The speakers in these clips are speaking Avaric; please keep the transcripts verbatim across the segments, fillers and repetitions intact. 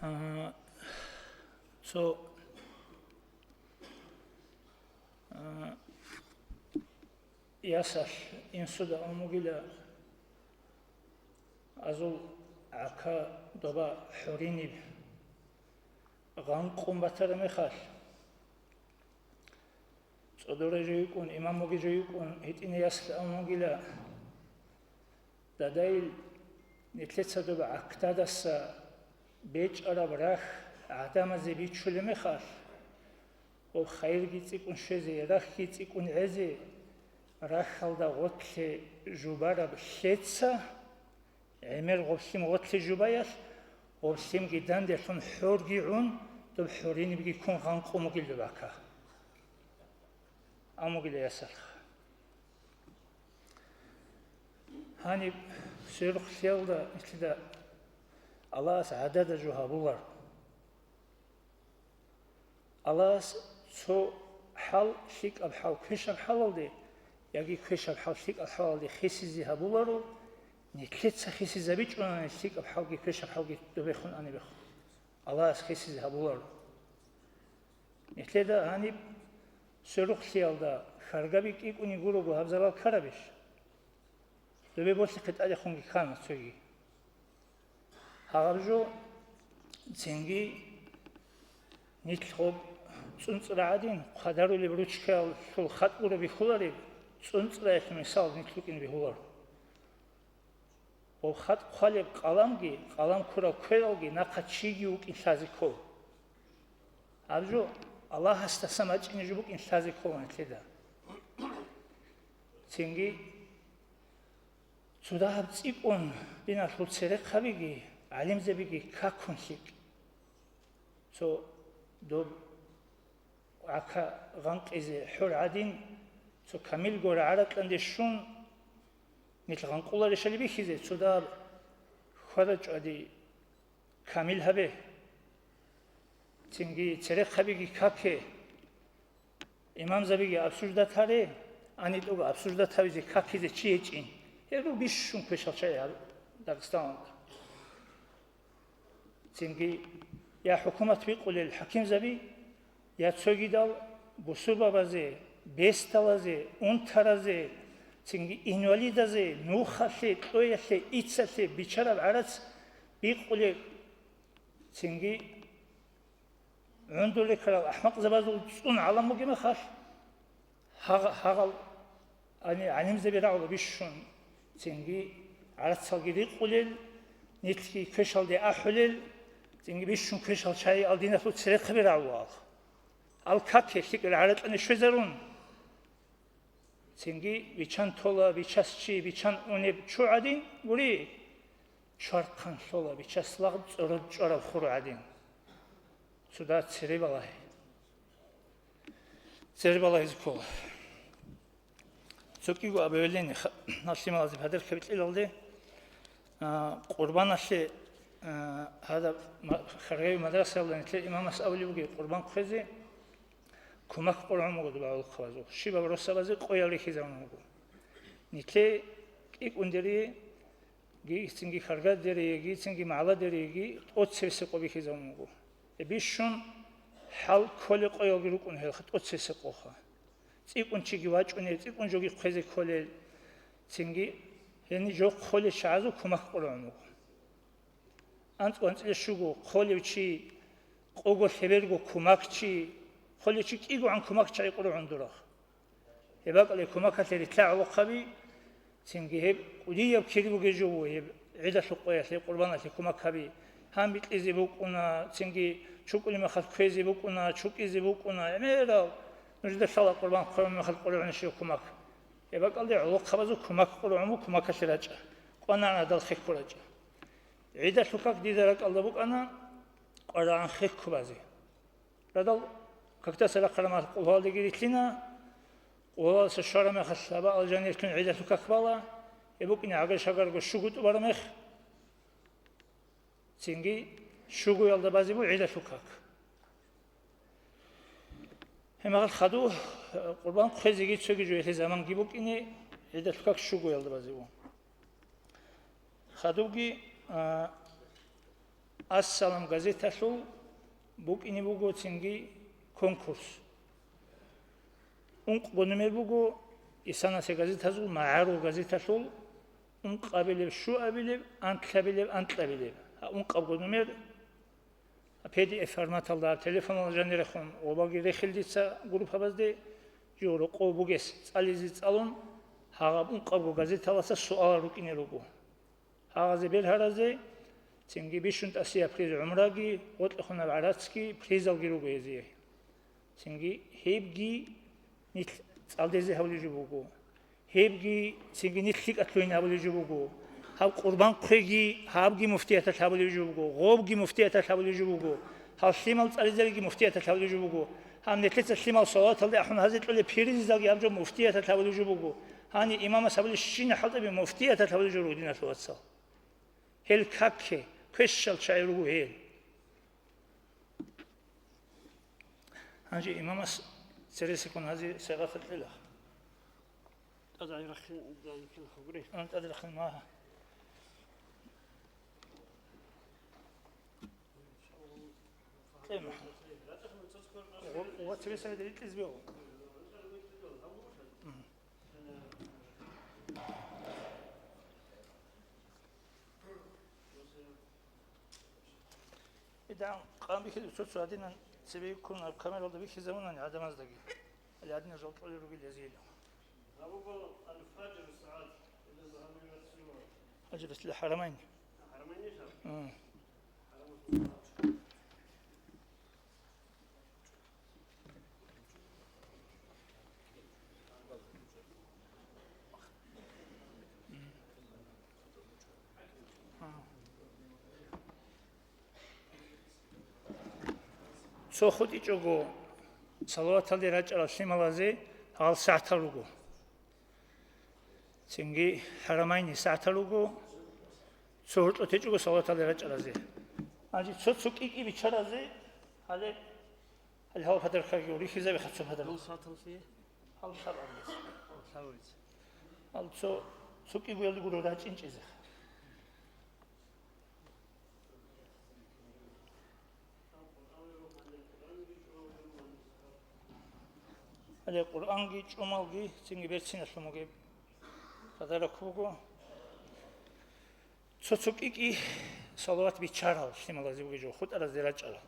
А, цо, а, ясалъ инсуда амугила азул гӀака доба хӀуриниб гъанкъун батараб мехалъ, цӀодоре жо йикӀун, имамуги жо йикӀун, гьитӀине ясалъ амугила, дадайил нилъеца доба гӀакдадаса бечӀараб рахь гӀадамазе бичулеб мехалъ, гьоб хайирги цӀикӀкӀун щвезе, рахьги цӀикӀкӀун гӀезе, рахьалда гъотлъе жубараб лъеца, гӀемер гъоблъим гъотлъе жубаялъ, гъоблъимги данделъун хӀорги гӀун, доб хӀуринибги ккун гъанкъун бугил доб гӀака. Амугила ясалха. Гьаниб сверухълъиялда нилъеда Аллагьас гӀадада жо гьабулар. Аллагьас цо хӀал лъикӀаб хӀал квешаб хӀалалде, яги квешаб хӀал лъикӀаб хӀалалде хисизе гьабуларо, нилъеца хисизабичӀунани лъикӀаб хӀалги квешаб хӀалги добехун анебехун. Аллагьас хисизе гьабуларо. Нилъеда гьаниб сверухълъиялда хьаргаби кӀикӀуни гурого гьаб залал ккарабищ? Добе болъихъе тӀадехунги ккана цоги. Гьагъаб жо цинги нилъ гъоб цӀунцӀра гӀадин, хъвадарулеб ручкаялъул хатӀ гуро бихьулареб, цӀунцӀраялъул мисал нилъ рукӀин бихьулар. Гъоб хатӀ хъвалеб къаламги, къалам ккурав квералги нахъа чиги вукӀин лъазе ккола. Гьаб жо Аллагьасдаса мачӀине жо букӀин лъазе ккола нилъеда. Цинги цо дагьаб цӀикӀкӀун диналъул церехъабиги, гӀалимзабиги какун лъикӀ. Цо доб гӀака гъанкъизе хӀур гӀадин, цо камил гора гӀаракьанде щун, нилъ гъанкъуларищали бихьизе, цо дагьаб хьвада-чӀвади камил гьабе. Цинги церехъабиги каке. Имамзабиги обсуждать гьаре, гьанитӀого обсуждать гьавизе какизе чи гьечӀин. Гьеб бищун квешал чагӀи гьаб Дагъистаналда. Цинги я хӀукумат бикъулел хӀакимзаби, я цогидал бусурбабазе, бесдалазе, унтаразе, цинги инвалидазе, нухалъе, кьоялъе, иццалъе бичараб гӀарац бикъулел, цинги гӀундул рекарал ахӀмакъзабазул цӀун гӀалам бугеб мехалъ, гьагъ-, гьагъал гӀани-, гӀалимзаби рагӀула бищун, цинги гӀарацалги рикъулел, нилъги квешалде ахӀулел, цинги бищун квешал чагӀи алдиналъул церехъаби рагӀула. Ал каке лъикӀал гӀаракьане щвезарун. Цинги бичан тола, бичас чи, бичан унеб чу гӀадин гури, чвархъан лъола, бичас лагъ цӀород чӀвараб хуру гӀадин. Цуда цере балагье. Цере балагьизе ккола. Цо кӀиго абавелин ха-, налъималазе падер кабилъилалде, а, къурбаналъе, а, гьадаб ма-, Харгави мадрасаялда нилъер имамас абулеб бугеб къурбан хъвезе, кумак къургӀун буго доба гӀолохъабазул, щибаб росабазе къоял рихьизарун буго. Нилъе кӀикӀун дереги, цинги хьаргадереги, цинги магӀладереги тӀоцебесеб къо бихьизарун буго. Бищун хӀал кколеб къоялги рукӀун гьел тӀоцебесеб къоха. ЦӀикӀкӀун чиги вачӀунел, цӀикӀкӀун жоги хъвезе кколел, цинги гьениб жо хъолел чагӀазул кумак къургӀун буго. АнцӀго-анцӀила щуго хъолев чи, къого лъеберго кумакчи, хъолев чи кӀигогӀан кумакчагӀи къургӀун дурахъ. Гьеб бакӀалде кумакалъе рилълъа гӀолохъаби, цинги гьеб кӀудияб кири бугеб жо буго гьеб гӀидалъул къоялъе, къурбаналъе кумак гьаби. Гьанбикьизе букӀуна, цинги чукӀулеб мехалъ кквезе букӀуна, чукӀизе букӀуна, гӀемерал нужеда лъала къурбан хъвараб мехалъ къургӀунищ кумак. Гьеб бакӀалде гӀолохъабазул кумак къургӀун буго, кумакалъе рачӀа, къванагӀан гьадал хехго рачӀа. ГӀидалъул как дида ракӀалда букӀана, къварагӀан хехго базе. Радал какдаса рахъараб мехалъ къулгьалдеги рилълъина, къулгьалдаса щвараб мехалъ гьабаал жанирлъун гӀидалъул как бала, гьеб букӀине гӀагар-шагарго щуго тӀубараб мех, цинги щугоялда базе буго гӀидалъул как. Гьеб мехалъ хадув, э, къурбан хъвезеги цоги жо гьелъе заманги букӀине, гӀидалъул как щугоялда базе буго. Хадубги, а, «Ас-Салам» газеталъул букӀине буго цинги конкурс. Ункъго номер буго Исанасе газетазул, магӀарул газеталъул, ункъабилеб, щуабилеб, анлъабилеб, анкьабилеб. Гьа, ункъабго номер П Д Ф форматалда телефонал жанирехун обаги рехил дица группабазде, жо рокъов бугес цӀализе цӀалун, гьагъаб ункъабго газеталаса суалал рукӀине руго. Гьагъазе бергьаразе цинги бищун тӀасияб приз гӀумраги, гъоркьехунаб гӀарацги, призалги руго гьезие. Цинги гьебги нилъ цӀалдезе гьабулеб жо буго. Гьебги цинги нилъ лъикӀалъугьин гьабулеб жо буго. Гьаб къурбан хъвеги гьабги муфтияталъ гьабулеб жо буго, гъобги муфтияталъ гьабулеб жо буго, гьал лъимал цӀализариги муфтияталъ гьабулеб жо буго. Гьаб нилъеца лъимал салаваталде ахӀун гьазе кьолеб пиризалги гьаб жо муфтияталъ гьабулеб жо буго. Гьаниб имамас гьабулеб щинаб хӀалтӀаби муфтияталъ гьабулеб жо руго, диналъул вацал. Гьел каке, квешал чагӀи руго гьел. Гьанже имамас цересекун гьазе сагъатал кьела. ТӀаде рахъин, дайкил хугри. Ан тӀаде рахъин магьа. Кье, магьа. Ва, ва цересаги рикӀкӀизе бегьу. Мгм. Идан къан бихьизе цо-цо гьадинан цебе ккун камералда бихьизабунани гӀадамаздаги. Гьале гьадинал жал кьолел ругел гьезие. Гьаб буго Аль-Фаджр сагӀат. Аль-Фаджр сагӀат Хьарамайн. Хьарамайнищ гьаб? Мм. Цо хутӀичӀого салаваталде рачӀарал лъималазе гьал сагӀатал руго. Цинги Хьарамайни сагӀатал руго, цо гьоркьоб течӀого салаваталде рачӀаразе. Гьанже цо-цо кӀи-кӀи биччаразе, гьале, гьале гьал подаркаги рихьизабиха цо подарок. Дол сагӀатал лъие? Гьал лъабабица. Гьал лъабабица. Гьал цо, цо кӀигоялде гуро рачӀинчӀезе. Гьале Къуръанги чӀумалги цинги берциналъун бугеб подарок буго. Цо-цо кӀи-кӀи салават биччарал лъималазе бугеб жо, хутӀаразде рачӀарал.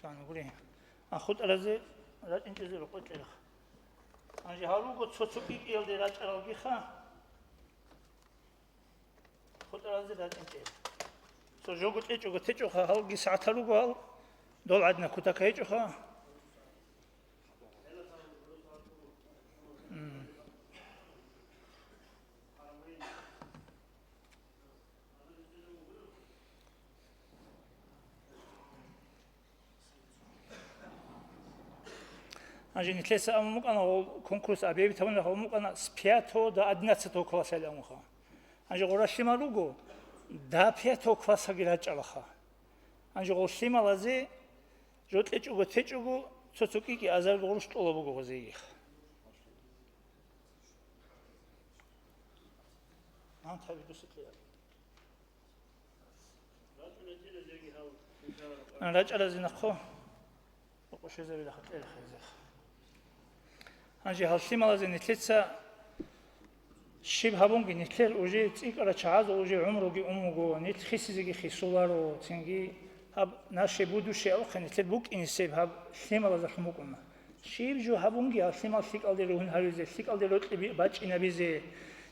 Чан гури. А хутӀаразе рачӀинчӀезе рокъокьеха. Гьанже гьал руго цо-цо кӀи-кӀиялде рачӀаралгиха. ХутӀаразе рачӀинчӀел. Цо жого кьечӀого течӀоха, гьалги сагӀатал руго гьал. Дол гӀадина кутака гьечӀоха. М. Гьанже нилъеца абун букӀана, гьол конкурс объявить гьабунеб гьабун букӀана с пятого до одиннадцатого класса абунха. Гьанже гъора лъимал руго, до пятого классаги рачӀалаха. Гьанже гъол лъималазе жо кьечӀого течӀого цо-цо кӀи-кӀи азар гъурущ тӀолаб буго гъозиеги. Гьант гьабидуса кьеян. РачӀаразе нахъо къушезабила хатӀел хезех. Гьанже гьал лъималазе нилъеца щиб гьабунги, нилъер уже цӀикӀкӀарал чагӀазул уже гӀумруги ун буго, нилъ хисизеги хисуларо, цинги гьаб наше будущее абухъе нилъер букӀинисеб гьаб лъималазалъун букӀуна. Щиб жо гьабунги гьал лъимал лъикӀалде ругьун гьавизе, лъикӀалде рокьи би-, бачӀинабизе,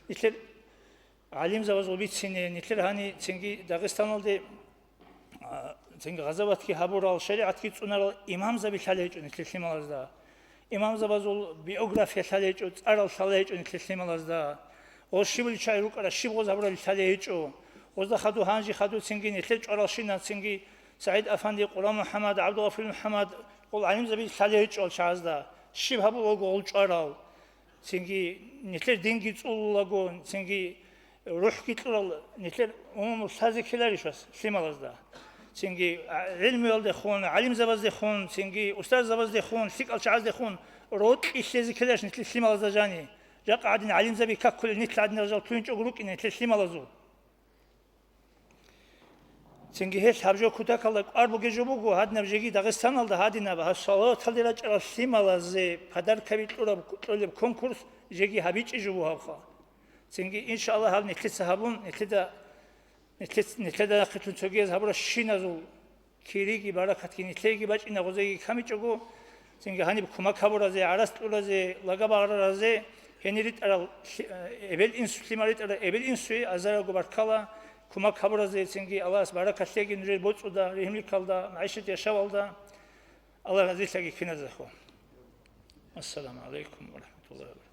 нилъер гӀалимзабазул бицине, нилъер гьани цинги Дагъистаналде, а, цинги гъазаватги гьабурал, шаригӀатги цӀунарал имамзаби лъалейчӀо нилъер лъималазда. Имамзабазул биография лъалейчӀо, цӀарал лъалейчӀо нилъер лъималазда. Гъоз щибуличай рукӀара, щиб гъоз гьабурали лъалейчӀо. Гъозда хаду гьанжи хаду цинги нилъер чӀваралщина цинги СагӀид Афанди, Къуран МухӀаммад, ГӀабдулгъафурил МухӀаммад, гъол гӀалимзаби лъалейчӀо чагӀазда. Щиб гьабулаго гъол чӀварал. Цинги нилъер динги цӀулулаго, цинги рухӀги кьурал нилъер умумул лъазе ккеларищ вас лъималазда. Цинги гӀилмуялдехун, гӀалимзабаздехун, цинги устарзабаздехун, лъикӀал чагӀаздехун рокьи лъезе ккеларищ нилъер лъималазда жани. Жакъа гӀадин гӀалимзаби какулел нилъ гӀадинал жал лъугьинчӀого рукӀине нилъер лъималазул. Цинги гьелъ гьаб жо кутакалда кӀвар бугеб жо буго, гьадинаб жеги Дагъистаналда гьадинаб гьаб салаваталде рачӀарал лъималазе подаркаби кьураб, кьолеб конкурс жеги гьабичӀеб жо буго гьабха. Цинги, иншааллагь, гьаб нилъеца гьабун, нилъеда, нилъец-, нилъеда нахъе тун цогияз гьабураб щиназул кириги баракатги нилъееги бачӀина гъозеги камичӀого, цинги гьаниб кумак гьабуразе, гӀарац кьуразе, лага багъраразе, гьенир ритӀарал лъи-, э, эбел-инсу, лъимал ритӀарал эбел-инсуе азарго баркала, кумак гьабуразе, цинги Аллагьас баракат лъеги нужер боцӀуда, ригьимлъикалда, магӀишат яшавалда. Аллагь разилъаги киназехо. Ассаламу гӀалайкум ва рахӀматуллагьи ва баракатугь.